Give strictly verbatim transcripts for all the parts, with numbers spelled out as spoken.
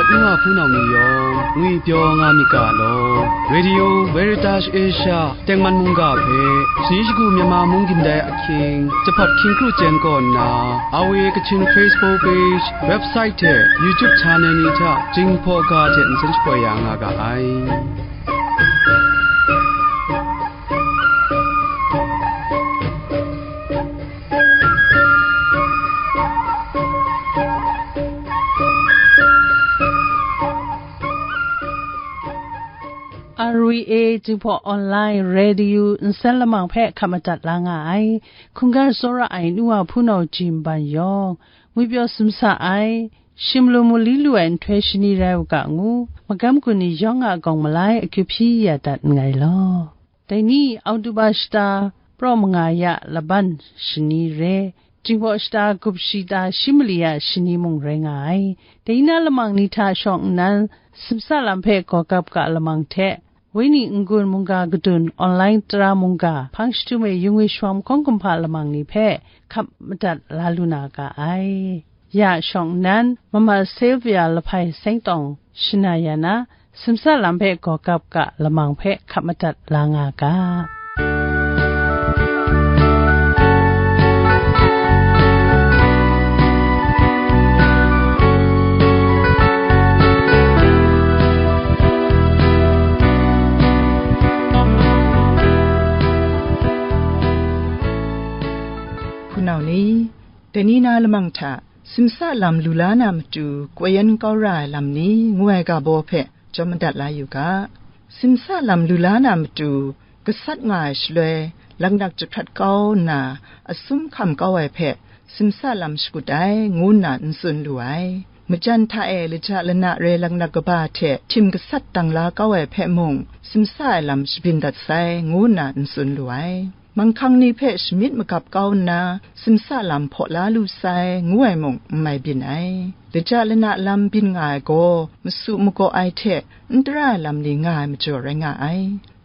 N wa hpunau ni yawng ngwi pyaw nga myit ga law, Radio Veritas Asia tengman mungga hpe, shani shagu Myanmar mung gindai ahkying, jahpawt hkying kru chyen kaw nna, R V A Kachin Facebook page, website hte YouTube channel ni hta Jinghpaw ga hte nsen shapoi ya nga ga ai. R V A Jinghpaw Online Radio nsen lamang hpe hkap madat la nga ai. Hkungga tsawra ai nu wa hpunau jin ban yawng, ngwi pyaw sumsa ai, shim lu mu li lu ai nhtoi shani rai u ga ngu, magam gun ni yawng a gawng malai akyu hpyi ya dat nngai law. Dai ni, Oktoba shata praw manga ya laban shani re, Jinghpaw shata gup shi ta shi mali ya shani mung rai nga ai. Dai na lamang ni hta shawng nnan, simsa lam hpe gawgap ga lamang hte, Wenyi n-gun mungga kadun online tara mungga hpang shadum e yung e shawm hkawng kumhpa lamang ni hpe hkap madat la lu na ga ai. Ya shawng nnan, Mama Sylvia Lahpai Sengtawng shana ya na, simsa lam hpe gawgap ga lamang hpe hkap madat la nga ga. Hpunau ni, dai ni na lamang hta, simsa lam lu la na matu, koi yan kau ra ai lam ni, ngu ai ga baw hpe jawm madat la yu ga. Simsa lam lu la na matu, gasat nga ai shaloi, laknak jahkrat kau nna, asum hkam kau ai hpe, simsa lam shakut ai, ngu nna n tsun lu ai. Majan hta e laja lana re laknak kaba hte htim gasat dang la kau ai hpe mung, simsa ai lam shabyin dat sai, ngu nna n tsun lu ai. Manghkang ni hpe shamyit magap kau nna, simsa lam hpaw la lu sai, ngu ai mung n mai byin ai. Laja lana lam byin nga ai gaw, masu magaw ai hte n tara ai lam ni nga ai majaw rai nga ai.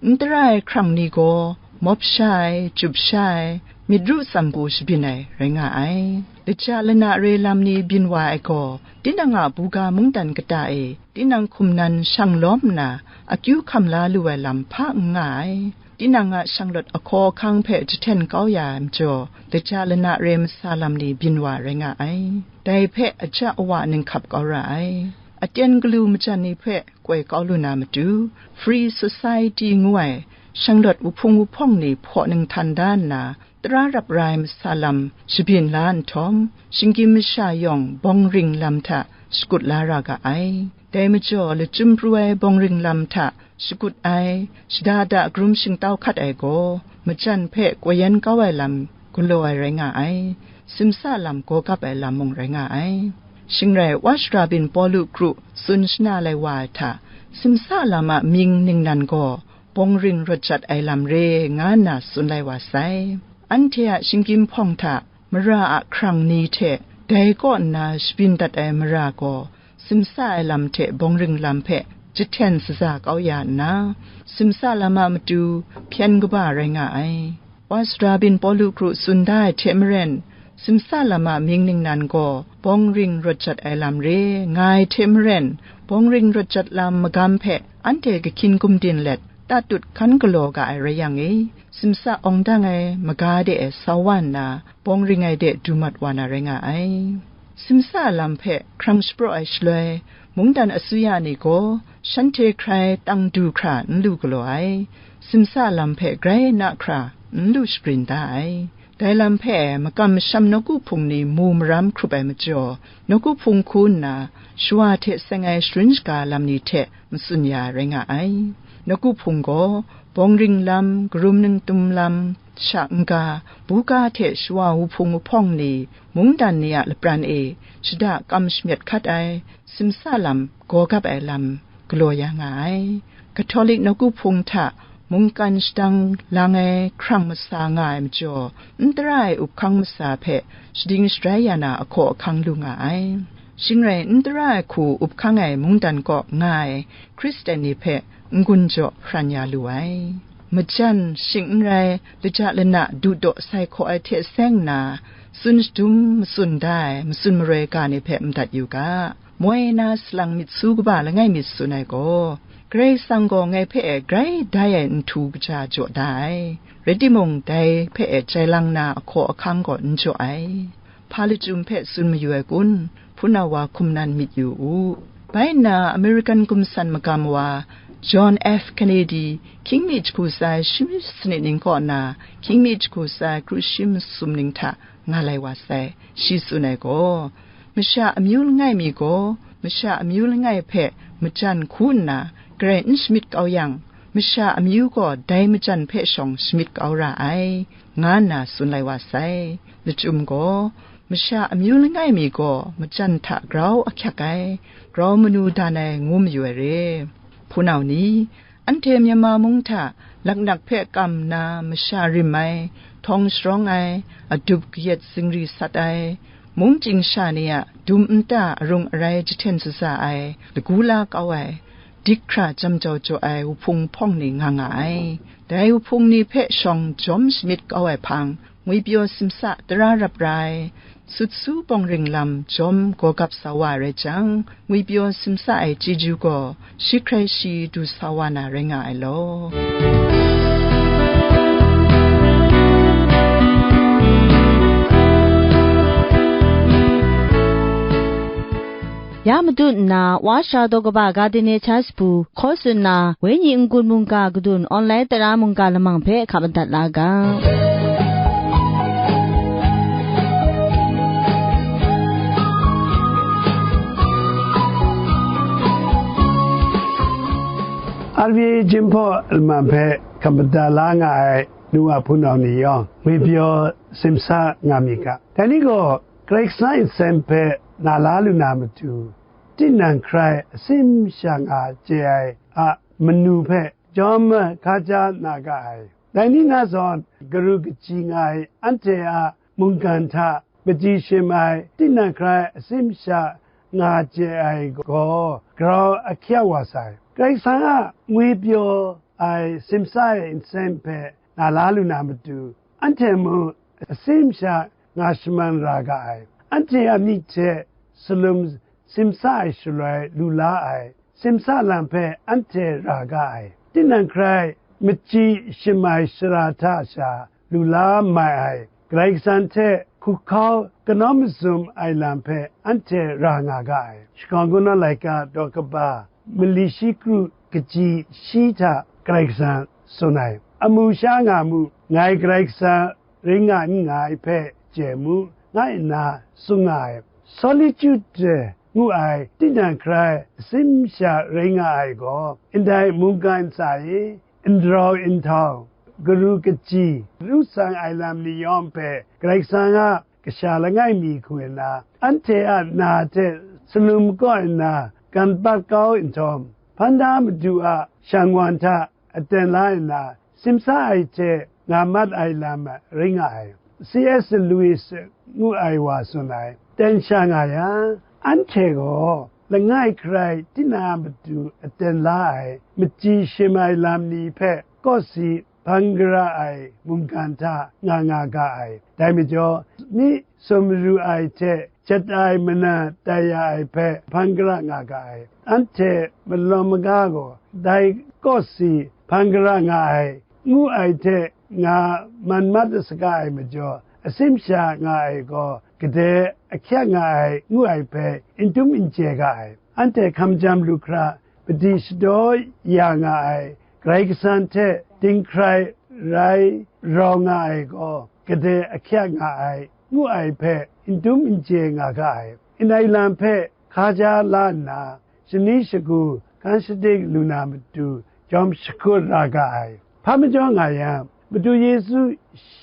N tara ai hkrang ni gaw, mawp sha ai, jup sha ai, myit ru tsam gu shabyin ai rai nga ai. Laja lana re lam ni byin wa ai gaw, tinang a buga mungdan kata e, tinang hkum nan shang lawm nna, akyu hkam la lu ai lam hpa n nga ai. Tinang a shanglawt ahkaw ahkang hpe jahten kau ya ai majaw, laja lana re masa lam ni byin wa rai nga ai. Dai hpe aja awa ninghkap kau ra ai. Aten galu majan ni hpe koi kau lu na matu, Free Society ngu ai shanglawt wuhpung wuhpawng ni hpaw ninghtan da nna, tara rap ra ai masa lam shabyin la nhtawm, shinggyim masha yawng bawng ring lam hta shakut la ra ga ai. Dai majaw, lachyum pru ai bawng ring lam hta shakut ai, shada da karum shingtau hkat ai gaw, majan hpe koi yan kau ai lam galaw ai rai nga ai, simsa lam gaw gap ai lam mung rai nga ai. Shing rai, Wa Shara byin Pawlu kru tsun shana lai wa ai hta, simsa lam a mying ningnan gaw bawng ring rawt jat ai lam re, nga nna tsun lai wa sai. Anhte a shinggyim hpawng hta mara a hkrang ni hte dai kaw nna shabyin dat ai mara gaw, simsa ai lam hte bawng ring lam hpe jahten shaza kau ya nna, simsa lam a matu hpyen kaba rai nga ai. Wa Shara byin Pawlu kru tsun da ai hte maren, simsa lam a mying ningnan gaw bawng ring rawt jat ai lam re, nga ai hte maren, bawng ring rawt jat lam magam hpe anhte kahkyin gumdin let, tatut hkan galaw ga ai rai yang e, simsa awng dang ai maga de e sau wa nna, bawng ring ai de du mat wa na rai nga ai. Simsa lam hpe hkrang shapraw ai shaloi, mungdan asuya ni gaw shanhte hkrai tang du hkra n lu galaw ai, simsa lam hpe grai na hkra n lu shabrin da ai. Dai lam hpe makam masham nawku hpung ni mu maram hkrup ai majaw, nawku hpung hku nna, shawa hte seng ai sharin shaga lam ni hte matsun ya rai nga ai. Nawku hpung gaw, bawng ring lam, karum ningtum lam, sha n-ga, buga hte shawa wuhpung wuhpawng ni, mungdan ni a lapran e shada kam shamyet hkat ai, simsa lam, gaw gap ai lam galaw ya nga ai. Katolik nawku hpung hta mungkan shadang lang ai hkrang masa nga ai majaw, n tara ai up hkang masa hpe shading sharai ya na ahkaw ahkang lu nga ai. Shing rai, n tara ai hku up hkang ai mungdan kaw nga ai Hkristan ni hpe n-gun jaw hpran ya lu ai. Majan, shing n rai, laja lana du daw sai hkaw ai hte seng nna, Tsun shadum matsun da ai matsun maroi ga ni hpe madat yu ga. Moi na salang myit su kaba langai mi tsun ai gaw, Karai Kasang gaw ngai hpe grai dai ai nhtu kaja jaw da ai, rai timung, dai hpe jai lang na ahkaw ahkang gaw n jaw ai. Hpa lachyum hpe tsun mayu ai kun? Hpunau wa hkum nan myit yu u. Bai nna, American gumsan magam wa John F. Kennedy, hkying mi jahku sai shi sanit ning kaw na hkying mi jahku sai kru shi masum ning hta nga lai wa sai. Shi tsun ai gaw, masha amyu langai mi gaw masha amyu langai hpe majan hku nna garai n shamyit kau yang, masha amyu gaw dai majan hpe shawng shamyit kau ra ai, nga nna tsun lai wa sai. Lachyum gaw, masha amyu langai mi gaw majan hta grau ahkyak ai, grau manu dan ai, ngu mayu ai re. Hpunau ni, anhte Myanmar mung hta laknak hpe kam nna masha rim ai, htawng sharawng ai, adup kayat zingri sat ai, mung chying sha ni a dum nta arung arai jahten shaza ai, lagu la kau ai, dik hkra jam jau jaw ai wuhpung hpawng ni nga nga ai. Dai wuhpung ni hpe shawng jawm shamyit kau ai hpang, ngwipyaw simsa tara rap ra ai, sut su bawng ring lam jawm gaw gap sa wa ai rai jang, ngwipyaw simsa ai chyeju gaw shi hkrai shi du sa wa na rai nga ai law. Ya matut nna, Wa Sara Daw Kaba Gardenia Church bu hkaw tsun na, Wenyi n-gun mungga gadun online tara mungga lamang hpe hkap madat la ga. R V A Jinghpaw lamang hpe hkap madat la nga ai nu wa hpunau ni yawng, ngwipyaw simsa nga mi ga. Dai ni gaw, Karai Kasang a nsem hpe na la lu na matu, tinang hkrai asim sha nga chye ai a manu hpe jawm hka ja na ga ai. Dai ni na zawn, garu kaji nga ai anhte a mungkan hta machyi shim ai tinang hkrai asim sha nga chye ai gaw grau ahkyak wa sai. Karai Kasang a ngwipyaw ai simsa ai nsem hpe na la lu na matu, anhte mung asim sha nga shaman ra ga ai. Anhte a myit hte salum simsa ai shaloi lu la ai simsa lam hpe anhte ra ga ai. Tinang hkrai machyi shim ai sara hta sha lu la mai ai Karai Kasang hte hkuhkau kanawn mazum ai lam hpe anhte ra nga ga ai. Shakawn kungdawn laika daw kaba mali shi kru kaji shi hta Karai Kasang tsun ai. Amu sha nga mu, ngai Karai Kasang rai nga n nga ai hpe chye mu, nga nna tsun nga ai. Solitude ngu ai tinang hkrai asim sha rai nga ai gaw, ndai mungkan ntsa e, ndarau nhtau, garu kaji, ru tsang ai lam ni yawng hpe Karai Kasang a kasha langai mi hku nna, anhte a na hte salum kaw nna gan bat kau nhtawm, hpan da Madu a shang wan hta aten la nna, simsa ai hte nga mat ai lam rai nga ai. C S Lewis ngu ai wa tsun ai, ten sha nga yang, anhte gaw langai hkrai tinang a matu aten la ai machyi shim ai lam ni hpe kawsi hpang gara ai mungkan hta nga nga ga ai. Dai majaw, mi sumru ai hte jat ai mana tai ya ai hpe hpang gara nga ga ai. Anhte malawm maga gaw dai kawsi hpang gara nga ai, ngu ai hte nga man mat saga ai majaw, asim sha nga ai gaw, gade ahkyak nga ai, ngu ai hpe n dum n chye ga ai. Anhte hkam jam lu hkra, padi shadaw ya nga ai, Karai Kasang hte dinghkrai rai rau nga ai gaw, gade ahkyak nga ai, ngu ai hpe n dum n chye nga ga ai. Ndai lam hpe hka ja la nna, shani shagu hkan shadik lu na matu jawm shakut ra ga ai. Hpa majaw nga yang, Madu Yesu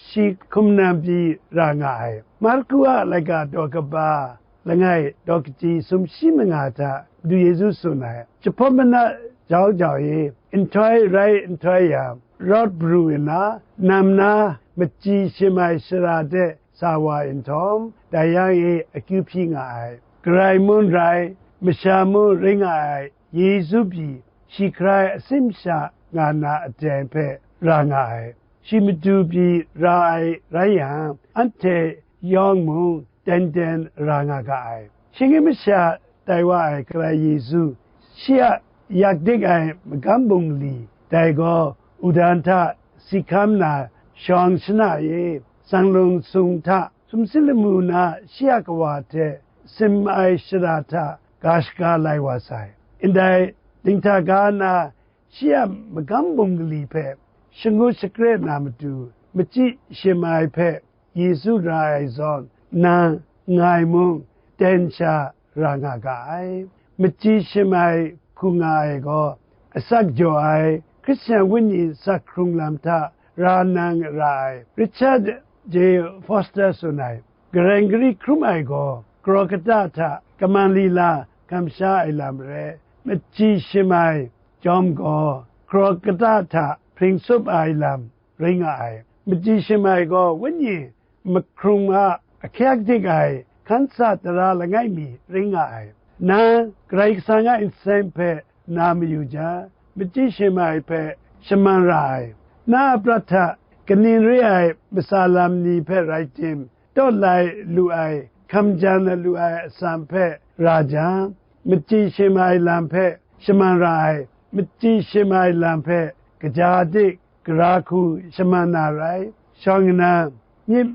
shi hkum nan pyi ra nga ai. Marku a laika daw kaba langai daw kaji sumshi manga hta Madu Yesu tsun ai, jahpawt mana jau jau e, nhtoi rai nhtoi yang, rawt pru nna, nam na machyi shim ai sara de sa wa nhtawm, dai yang e akyu hpyi nga ai. Karai mun rai, masha mun rai nga ai Yesu pyi, shi hkrai asim sha nga na aten hpe ra nga ai. Shi matu pyi ra ai rai yang, anhte yawng mung ten ten ra nga ga ai. Shinggyim masha tai wa ai Karai Yesu, shi a yak dik ai magam bungli, dai gaw wudang hta si hkam na shawng shana e, sang lung sung hta sumsing lamu na shi a kawa hte sim ai shara hta ga shaga lai wa sai. Ndai dinghta ga na shi a magam bungli hpe shangut shakre na matu, machyi shim ai hpe Yesu ra ai zawn, nang ngai mung ten sha ra nga ga ai. Machyi shim ai hku nga ai gaw, asak jaw ai Hkristu wenyi sak hkrung lam hta ra nang ra ai Richard J. Foster tsun ai, gareng gari hkrum ai gaw, kraw kata hta kaman lila kamsha ai lam re, machyi shim ai jawm gaw, kraw kata hta hpring sup ai lam rai nga ai. Machyi shim ai gaw wenyi mahkrung a ahkyak dik ai hkan sa tara langai mi rai nga ai. Nang Karai Kasang a nsen hpe na mayu jang, machyi shim ai hpe shaman ra ai. Na a prat hta kaning re ai matsa lam ni hpe rai tim, tawt lai lu ai, hkam jan lu ai atsam hpe ra jang, machyi shim ai lam hpe shaman ra ai. Machyi shim ai lam hpe kaja dik, gara hku shaman na rai. Shawng nnan, myit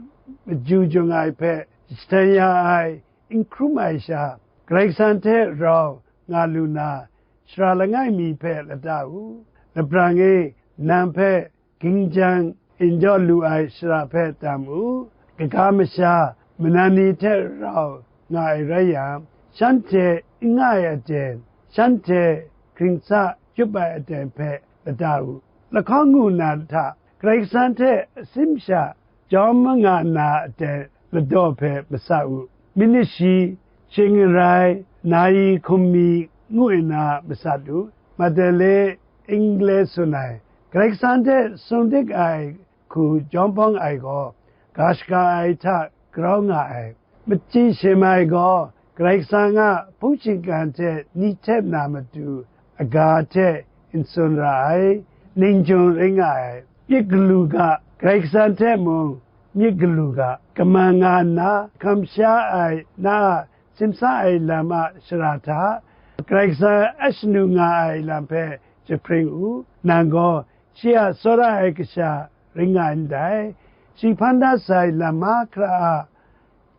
maju jung ai hpe jahten ya ai, n hkrum ai sha, Karai Kasang hte rau nga lu na, sara langai mi hpe lata u. Laprang e, nang hpe ging jang n jaw lu ai sara hpe tam u. Kaga masha, manan ni hte rau nga ai rai yang, shanhte n nga ai aten, shanhte hkring sa yup ai aten hpe lata u. Lahkawng ngu na hta, Karai Kasang hte asim sha jawm nga na aten ladaw hpe masa u. Myit ni shi, shing n rai, nayi hkum mi ngu nna masat u. Madele Engle tsun ai, Karai Kasang hte sung dik ai hku jawm bawng ai gaw, ga shaga ai hta grau nga ai. Machyi shim ai gaw, Karai Kasang a hpung shingkang hte ni htep na matu, aga hte n tsun ra ai, ning jung rai nga ai. Myit galu ga, Karai Kasang hte mung myit galu ga, kaman nga nna, hkam sha ai na a simsa ai lam a shara hta, Karai Kasang a shanu nga ai lam hpe jahpring u. Nang gaw shi a tsawra ai kasha rai nga ndai, shi hpan da sai lam mahkra a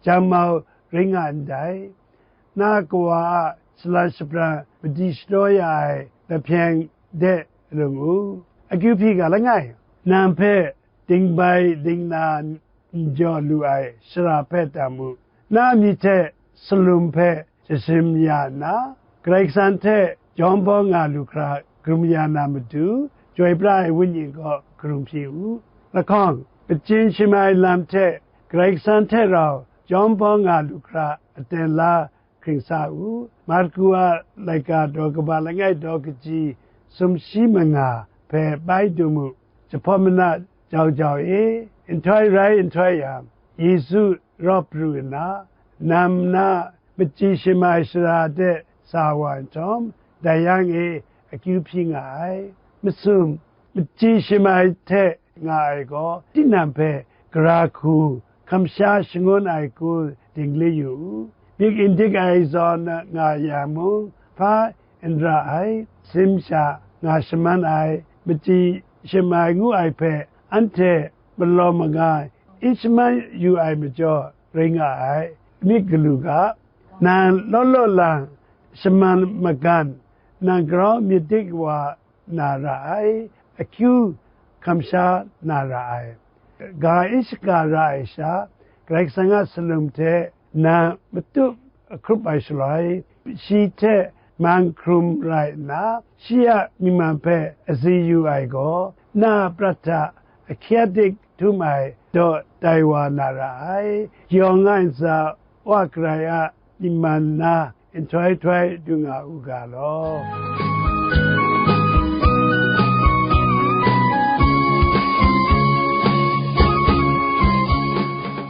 jangmau rai nga ndai, na kawa a shalan shabran madi shadaw ya ai lahpyeng de lung u. Akyu hpyi ga langai, nang hpe dingbai dingna n jaw lu ai shara hpe tam u. Na a myit hte salum hpe jashim ya nna, Karai Kasang hte jawm bawng nga lu hkra hkrum ya na matu, chyoi pra ai Wenyi kaw hkrum hpyi u. Lahkawng, machyi shim ai lam hte Karai Kasang hte rau jawm bawng nga lu hkra aten la hkring sa u. Marku a laika daw kaba langai daw kaji sumshi manga hpe bai dum u. Jahpawt mana jau jau e, nhtoi rai nhtoi yang, Yesu rawt pru nna, nam na machyi shim ai shara de sa wa nhtawm, dai yang e akyu hpyi nga ai. Masum, machyi shim ai hte nga ai gaw, tinang hpe gara hku, hkam sha shangun ai hku dingli yu u. Myit n dik ai zawn nga yang mung, hpa n ra ai, sim sha nga shaman ai, machyi shim ai ngu ai hpe anhte malawm maga n shaman yu ai majaw rai nga ai. Myit galu ga, nang law law lang shaman magan, nang grau myit dik wa na ra ai, akyu hkam sha na ra ai. Ga n shaga ra ai sha, Karai Kasang a salum hte nang matup ahkrup ai shaloi, shi hte man hkrum rai nna, shi a myi man hpe azi yu ai gaw, na a prat hta ahkye dik htum ai daw tai wa na ra ai. Yawng a ntsa Wa Karai a myi man na nhtoi htoi du nga u ga law.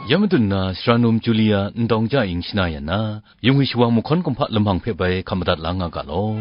Ya madun na, Sara Num Julia Ndawng Ja Ing shana yan na, yung ai shawang mahkawn kumhpa lamang hpe bai hkam madat la nga ga law.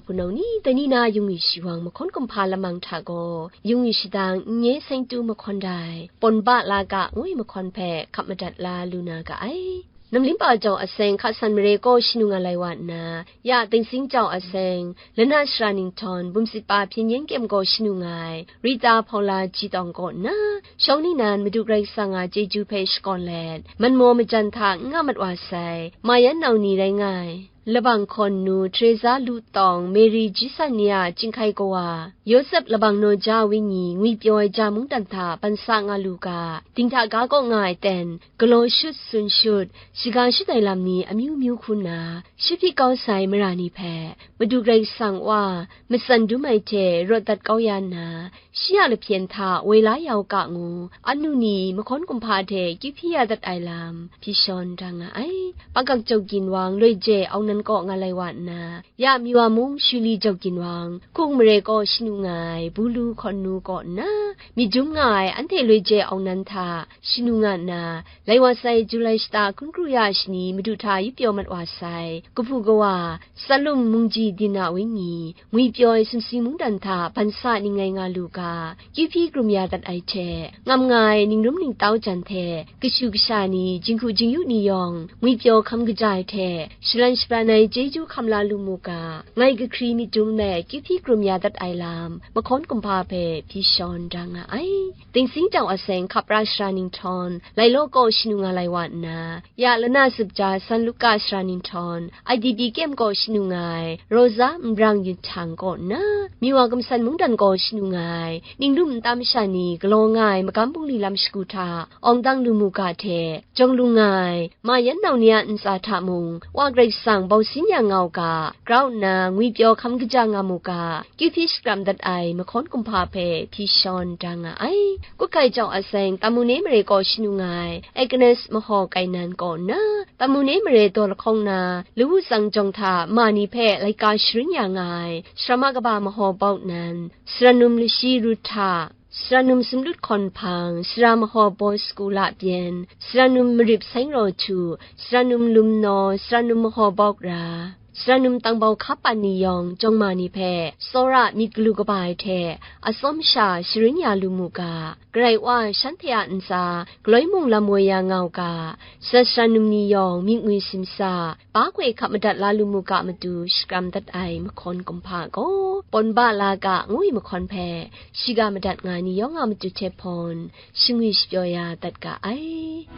Hpunau ni, dai ni na yungwi shiwang mahkawn kumhpa lamang hta gaw, yungwi shadang n-, nye seng tu mahkawn dai, Pawn ba la ga ngu ai mahkawn hpe hkap madat la lu na ga ai. Namlim pa jau aseng hka san mare kaw shanu nga lai wa nna, ya Teng Sing jau aseng, lanat sara ninghtawng, bum sit pa hpyen yen kyem gaw shanu nga ai, Rita Hpawla Jitawng kaw nna, shawng ningnan Madu Karai Kasang a chyeju hpe shakawn let, manmaw majan hta n nga mat wa sai, ma yan nau ni rai nga ai, Labang hkawn nu Teresa Lu Tawng, Mary Ji San ni a chyinghkai kawa, Yawsep Labang naw ja wenyi ngwipyaw ai ja mungdan hta ban sa nga lu ga, dinghta ga kaw nga ai ten, galaw shut, sun shut, shaga shut ai lam ni amyu myu hku nna, shi hpyi kau sai mara ni hpe, Madu Karai Kasang Wa, matsan dum ai hte rawt dat kau ya nna, shi a lahpyen hta woi la ya u ga ngu, anu ni mahkawn kumhpa hte kyu hpyi ya dat ai lam, hpyi shawn da nga ai. Pakak Jau Ginwang, Loi Je Aung Nan kaw nga lai wa nna, ya Miwa mung Shuli Jau Ginwang, Hkung Mare kaw shanu nga ai, Bulu hkawn nu kaw nna, myit dum nga ai anhte Loi Je Aung Nan hta shanu nga nna, lai wa sai Julai shata hkun kru ya shani Madu hta yup pyaw mat wa sai, kahpu kawa, Salum Mungji Din a wenyi, ngwipyaw ai sumsing mungdan hta ban sa ning ngai nga lu ga, kyu hpyi krum ya dat ai hte, ngam nga ai ningrum ningtau jan hte, kashu kasha ni, jinghku jingyu ni yawng, ngwipyaw hkam kaja ai hte, shalan shabran ai chyeju hkam la lu mu ga, ngai kahkri myit dum let kyu hpyi krum ya dat ai lam, mahkawn kumhpa hpe hpyi shawn da nga ai. Teng Sing jau aseng hkap ra sara ninghtawng, Lai Law kaw shanu nga lai wa nna, ya lana zup ja San Luka sara ninghtawng, I D P kyem kaw shanu nga ai, Rosa Nbrang Yun Htang kaw nna, Miwa Gumsan Mungdan kaw shanu nga ai, ningrum nta masha ni galaw nga ai magam bungli lam shagu hta, awng dang lu mu ga hte, jawng lung nga ai, ma yan nau ni a ntsa hta mung, Wa Karai Kasang bau sin ya nga u ga, grau nna ngwipyaw hkam kaja nga mu ga, kyu hpyi shakram dat ai mahkawn kumhpa hpe hpyi shawn da nga ai. Kutkai jau aseng, Tamune mare kaw shanu nga ai, Agnes Mahaw Kainan kaw nna, Tamune mare daw lahkawng na, lawu tsang jawng hta ma ni hpe laika sharin ya nga ai, Sarama kaba Mahaw Bawk Nan, Saranum Lashi Ruhta, Saranum Sumlut Hkawn Hpang, Sara Mahaw Baw Saku Lapyen, Saranum Marip Seng Raw Htu, Saranum Lum Naw, Saranum Mahaw Bawk Ra, Saranum Tangbau Hkapan ni yawng jawng ma ni hpe tsawra myit galu kaba ai hte atsawm sha sharin ya lu mu ga, Karai Wa shanhte a ntsa galoi mung lam woi ya nga u ga, sat saranum ni yawng myit ngwi simsa, ba hkoi hkap madat la lu mu ga matu shakram dat ai mahkawn kumhpa gaw, Pawn ba la ga ngu ai mahkawn hpe, shiga madat nga ai ni yawng a matu hte hpawn, shingwi shapyaw ya dat ga ai.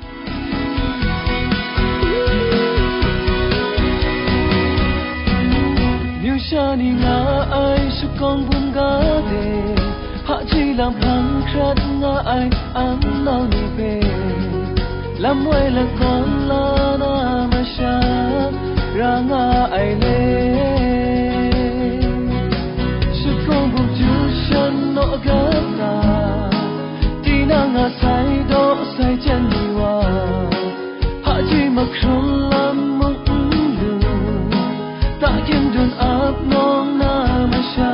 Myu sha ni nga ai shakawng bum ga de, hpaji lam hpang hkrat nga ai amnau ni hpe, lam woi lagawn la na masha ra nga ai le. Shakawng bum htu shan naw gata, tinang a sai daw sai jen ni wa, hpaji mahkrung lam mung n lu, takyin dun ap nawng na masha,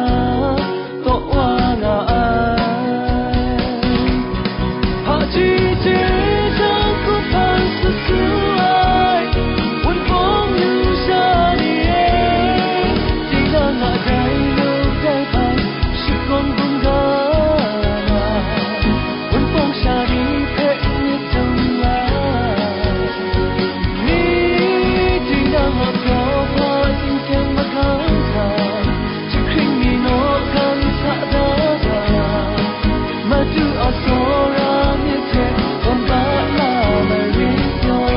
taw wa nga ai. Hpaji hte jang hku hpang sut su ai, wunpawng yu sha ni e, tinang a dai nu dai hpang, shakawng bum ga na, wunpawng sha ni hpe myit dum la. Ni tinang a hpraw hpa tingkyang mahkang hta, jahkring mi naw hkan sa da ga, madu a tsawra myit hte wan ba la marin yaw.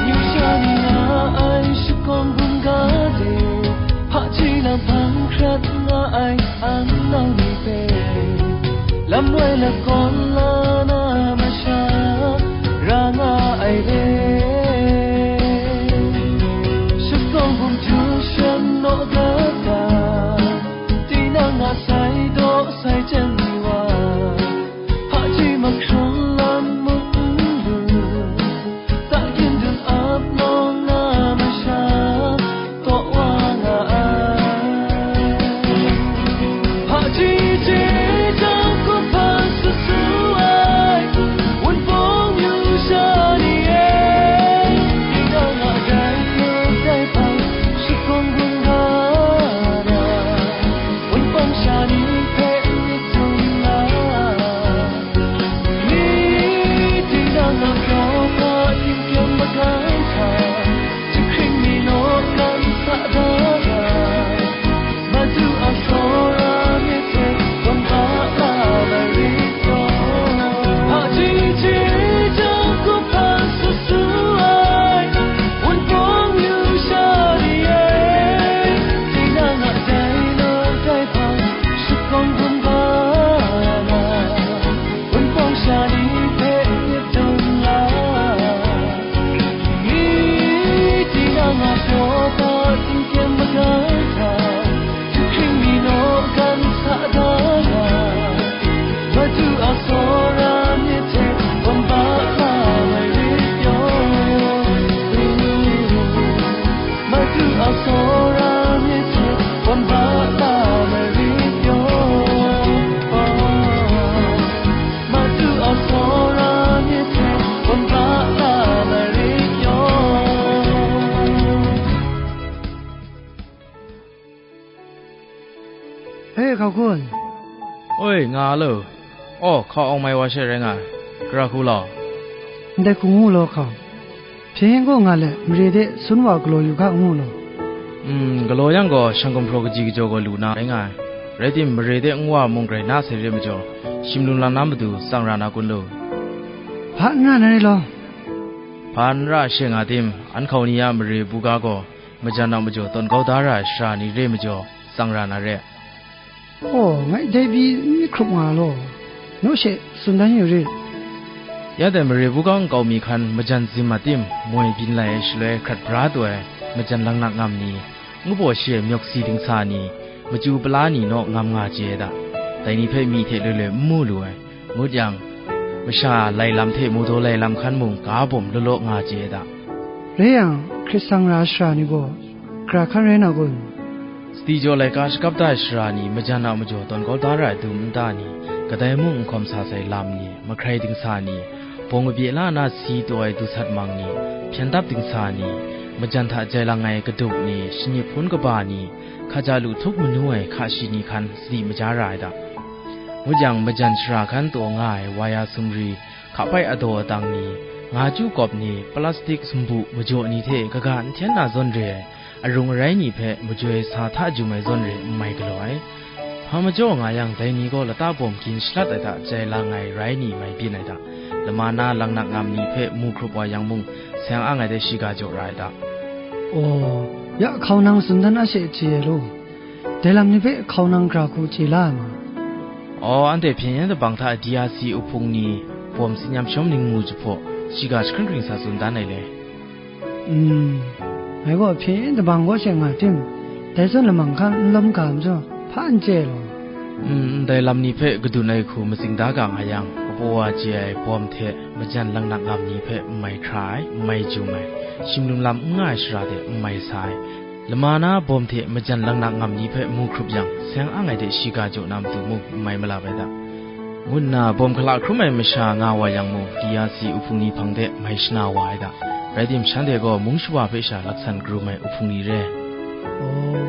Myu sha ni nga ai shakawng bum ga de, hpaji lam hpang hkrat nga ai amnau ni hpe, lam woi lagawn la na masha ra nga ai le. Shakawng bum htu shan naw gata, tinang a sai daw sai jen ni wa, hpaji mahkrung lam mung n lu, takyin dun ap nawng na masha, Hkau kun. Oi, nga lo. Aw, hkau awng mai wa she rai nga ai. Gara hku law. Ndai hku ngu law hkau. Hpyen gaw nga let, mare de sun wa galaw yu ga ngu law. Mm, galaw yang gaw, shang gumhpraw kaji kajaw gaw lu na rai nga ai. Rai tim, mare de nwa mung grai na sai re majaw, shim lung lang na matu tsang ra na kun lu. Hpa n ra na re law. Hpa n ra she nga tim, an hkau ni a mare buga gaw, majan a majaw tawn kau da ra ai shara ni re majaw, tsang ra na re. Aw, ngai dai pyi n myit hkrup nga law, naw she tsun dan yu rit. Ya dai mare buga nkau mi hkan majan zim a tim, moi byin lai ai shaloi hkrat bra taw ai majan langnak ngam ni, ngu baw shi ai myawk si dingsa ni, machyu pala ni naw ngam nga chye ai da. Dai ni hpe myi hte loi loi n mu lu ai, ngut yang, masha lai lam hte mawdaw lai lam hkan mung ga bawm law law nga chye ai da. Rai yang, hkrit sang ra ai shara ni gaw, gara hkan rai na kun? Sadi jaw laika shakap da ai shara ni majan a majaw tawn kau da ra ai dum nta ni, kadai mung n hkawm sa sai lam ni, mahkrai dingsa ni, bawng kabye la na si taw ai dusat mang ni, hpyen dap dingsa ni, majan hta jai lang ai kaduk ni, shanyi hpun kaba ni, hkaja lu htup manu ai hka shi ni hkan sadi maja ra ai da. Ngut yang, majan shara hkan taw nga ai waya sumri, hkapai adaw adang ni, nga chyu kawp ni, plastik sumbu majaw ni hte kaga n hten na zawn re ai, arung arai ni hpe majoi sa hta jum ai zawn re n mai galaw ai. Hpa majaw nga yang, dai ni gaw lata bawm gin shalat ai hta jai lang ai rai ni mai byin ai hta, lama na langnak ngam ni hpe mu hkrup wa yang mung, seng ang ai de shiga jaw ra ai hta. Aw, ya hkau nang tsun dan a she chye ai law. Dai lam ni hpe hkau nang gara hku chye la ai ma? Aw, anhte hpyen yen dabang hta D R C uhpung ni bawm tsin yam shawm ning mu jahpaw, shiga jahkring hkring sa tsun dan ai le. Mm, ngai gaw hpyen yen dabang kaw she nga tim, dai zawn lamang hkan n lawm ga majaw, hpa n chye law. Mm, ndai lam ni hpe kadun ai hku matsing da ga nga yang, kapaw wa chye ai bawm hte majan langnak ngam ni hpe n mai hkra ai, n mai jum ai, shim lum lam n nga ai shara de n mai sa ai, lama na bawm hte majan langnak ngam ni hpe mu hkrup yang, seng ang ai de shiga jaw na matu mung n mai malap ai da, ngu nna bawm hkala hkrum ai masha nga wa yang mung, D R C uhpung ni hpang de mai shana wa ai da. Rai tim, shanhte gaw mung shawa hpe sha laksan karum ai uhpung ni re. Aw,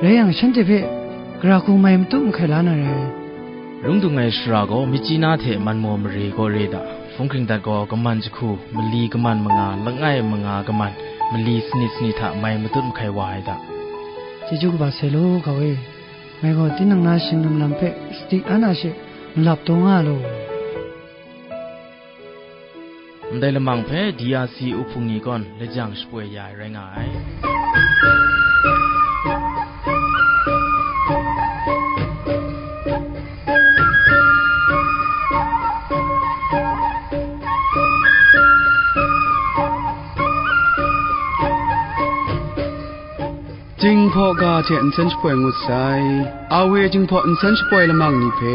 rai yang, shanhte hpe gara hku mai matut mahkai la na rai. Rung dung ai shara gaw, Myitkyina hte Manmaw mare gaw re da. Hpung hkring dat gaw, kaman jahku, mali kaman manga, langai manga kaman, mali sanit sanit hta mai matut mahkai wa ai da. Chyeju kaba sai law, kau e. Ngai gaw tinang na shing lum lam hpe sadi an a she malap taw nga law. Ndai lamang hpe D R C uhpung ni gawn lajang shapoi ya ai rai nga ai. Jinghpaw ga hte nsen shapoi ngut sai. A W Jinghpaw nsen shapoi lamang ni hpe,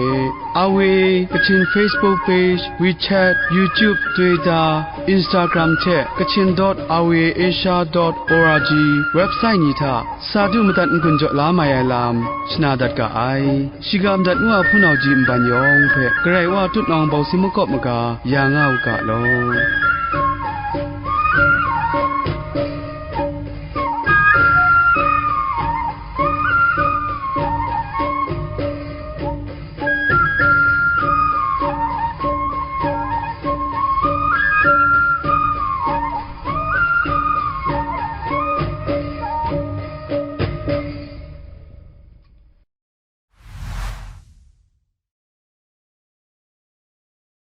A W Kachin Facebook page, WeChat, YouTube, Twitter, Instagram hte Kachin dot R V A Asia dot O R G website ni hta sa du madat n-gun jaw la mai ai lam shana dat ga ai. Shiga madat ngu a hpunau ji nban yawng hpe Karai Wa tutnawng bawsi makawp maga ya nga u ga law.